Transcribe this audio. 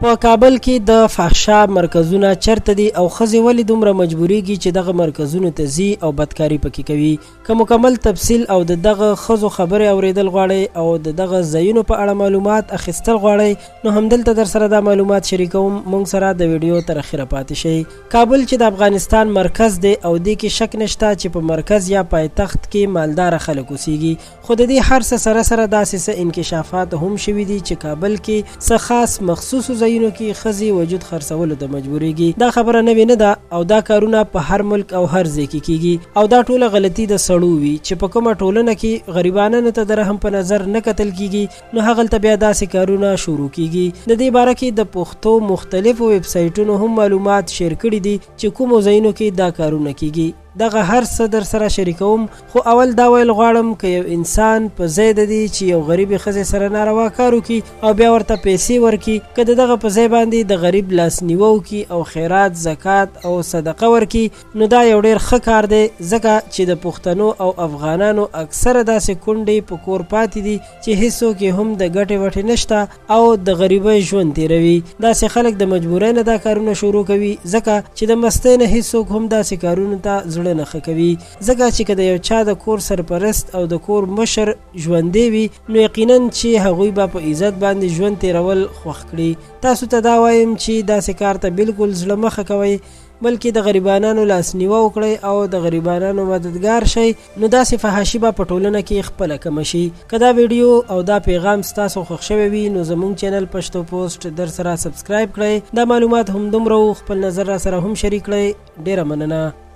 په کابل کې د فحشا مرکزونه چرته دي او ښځې ولې دومره مجبوریږي چې دغه مرکزونو ته ځي او بدکاري پکې کوي؟ که مکمل تفصیل او د دغه ښځو خبرې اوریدل غواړئ او د دغه ځایونو په اړه معلومات اخیستل غواړئ، نو همدلته درسره دا معلومات شریکوم. مونږ سره د ویډیو تر اخیره پاتې شئ. کابل چې د افغانستان مرکز دی او دې کې شک نشته چې په مرکز یا پایتخت کې مالداره خلک اوسیږي، خو د دې هر څه سره سره داسې څه انکشافات هم شوي دي چې کابل کې څه خاص مخصوصو ځایونو کې ښځې وجود خرڅولو ته مجبورېږي. دا خبره نوې نه ده او دا کارونه په هر ملک او هر ځای کې کېږي او دا ټوله غلطي د سړو وي چې په کومه ټولنه کې غریبانانو ته د رحم په نظر نه کتل کېږي، نو هغلته بیا داسې کارونه شروع کېږي. د دې باره کې د پښتو مختلفو ویب سایټونو هم معلومات شیر کړي دي چې کومو ځایونو کې دا کارونه کېږي. دغه هر څه درسره شریکوم، خو اول دا ویل غواړم که یو انسان په ځای د دې چې یو غریبې ښځې سره ناروا کار وکړي او بیا ورته پیسې ورکړي، که د دغه په ځای باندې د غریب لاسنیوه وکړي او خیرات، زکات او صدقه ورکړي، نو دا یو ډیر ښه کار دی، ځکه چې د پښتنو او افغانانو اکثره داسې کونډې په کور پاتې دي چې هیڅوک یې هم د ګټې وټې نشته او د غریبۍ ژوند تیروي. داسې خلک د مجبورۍ نه دا کارونه شروع کوي، ځکه چې د مستۍ نه هیڅوک هم داسې کارونو ته زړه نه ښه کوي، ځکه چې که د یو چا د کور سرپرست او د کور مشر ژوندی وي، نو یقینا چې هغوی به په عزت باندې ژوند تیرول خوښ کړي. تاسو ته دا وایم چې داسې کار ته بالکل زړه مه ښه کوئ، بلکې د غریبانانو لاسنیوه وکړئ او د غریبانانو مددګار شئ، نو داسې فحاشي به په ټولنه کې خپله کمه شي. که دا ویډیو او دا پیغام ستاسو خوښ شوی وي، نو زموږ چینل پښتو پوسټ درسره سبسکرایب کړئ. دا معلومات همدومره وو، خپل نظر راسره هم شریک کړئ. ډیره مننه.